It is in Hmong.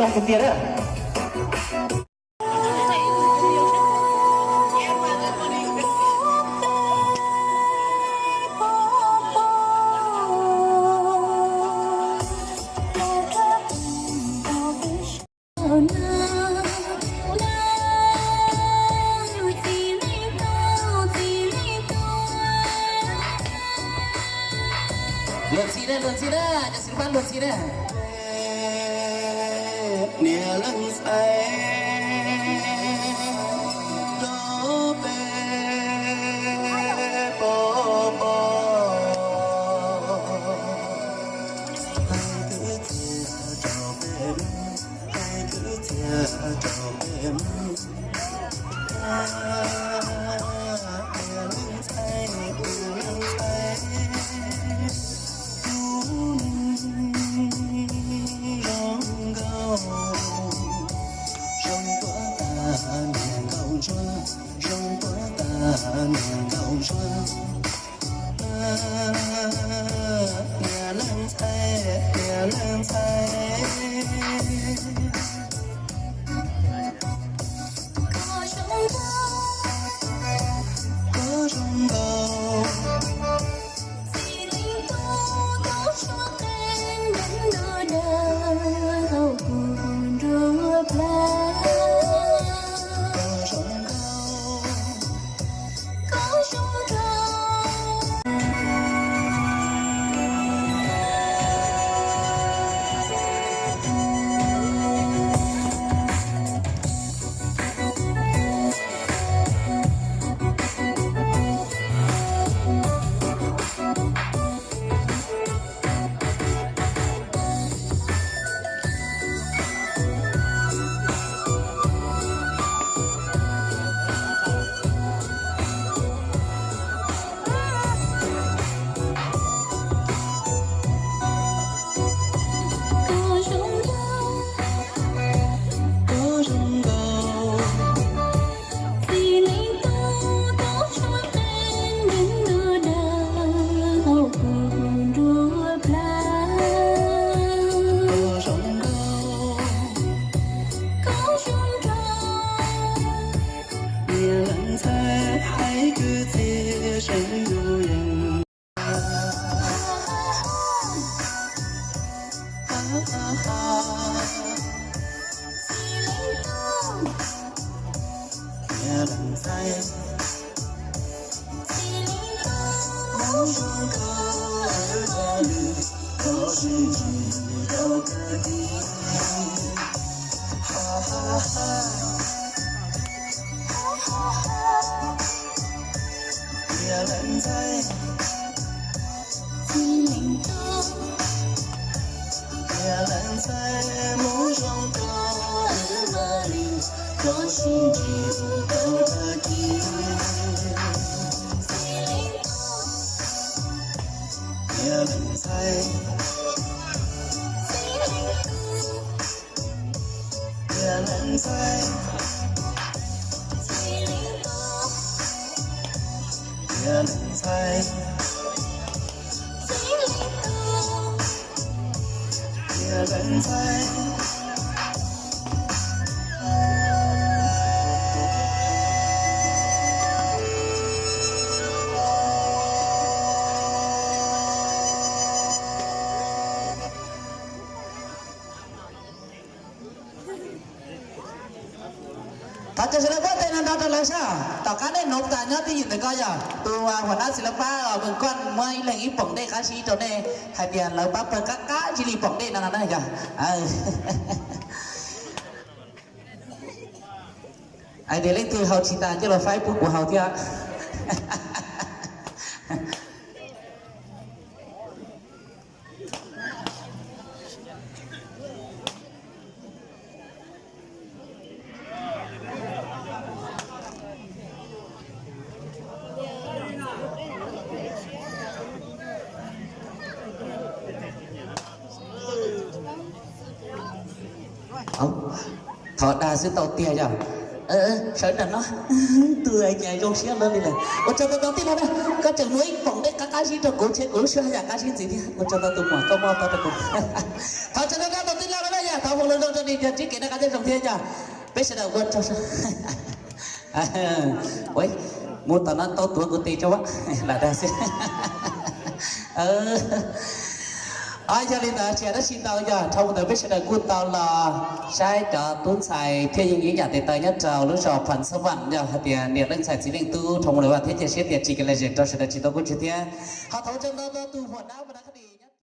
Tus tiag na. Luag ntxhi na, luag ntxhi na, cov xwm fab luag ntxhi na. Niam leej ntxhais rau peb pom pom. Hais kwv txhiaj rau peb mloog, hais kwv txhiaj rau peb mloog. Niam leej ntxhais, niam leej ntxhais, kuv zoo nkauj, zoo tuav tas niam nkauj ntsuag, zoo tuav tas niam nkauj ntsuag. Niam leej ntxhais, niam leej ntxhais, koj zoo nkauj, koj zoo nkauj. Txiv neej tub tub tsuag qeej nreeg nruab dawb hauv kuv nruab plab. Koj zoo nkauj, koj zoo nkauj. Koj zoo nkauj, koj zoo nkauj. Txiv neej tub tub tsuag qeej nreeg nruab dawb hauv kuv nruab plab. Koj zoo nkauj, koj zoo nkauj. Niam leej ntxhais hais kwv txhiaj seev yus yees. Txiv neej tub, niam leej ntxhais, txiv neej tub, hnub zoo koj wb ua lwm, koj sib ntsib rau tag kis. Ha ha ha. Niam leej ntxhais, txiv neej tub, niam leej ntxhais, hnub zoo koj wb ua lwm, koj sib ntsib rau tag kis. Txiv neej tub, niam leej ntxhais, txiv neej tub, niam leej ntxhais, txiv neej tub, niam leej ntxhais, txiv neej tub, niam leej ntxhais. Thov caw sawv daws npuaj tes nrog nrog rau lawv saib. Tom qab nej nuv tas nyob twj ywm ntawm ko yog tus huam nab xis lav pab os, nws koj muab ib leeg ib poom dej qab zib rau nej hais tias lawv pab pawg qab qab zib li poom dej no no na yog. Hais tias leej twg haus tsis tas coj los faib pub kuv haus thiab. Thov dag xwb tau tiag yog. Sawv nram no, tus cas zoo siab lawv li lawm. Ua tsaug tau tau tij laug na, koj tseem muaj ib poom dej qab qab zib rau kuv, kuv lub siab haj yam qab zib ntxiv thiab. Ua tsaug tau tus muam koj muab tau rau kuv. Thov tsaug tau tij laug na. Thov ua lub zoo rau nws yog tsib kev noj qab nyob zoo thiab yog peb sawv daws ua tsaug. Ua, mus tom no tau tuav kuv tes rau lam dag xwb. Yog li ntawd tsis hais dab tsi ntau, yog dhau mus ntawd peb sawv daws kuj tau los saib cov tub ntxhais thiab yawm yij yam tes taw nyob rau lub zos Phan Xab Vam yog hais tias niam leej ntxhais txiv leej tub dhau mus lawm thiab cia siab tias tsis kev lom zem rau sawv daws tsis tau kuj tsw thiab. Ho thaum ua tsaug ntau tus huam dab mas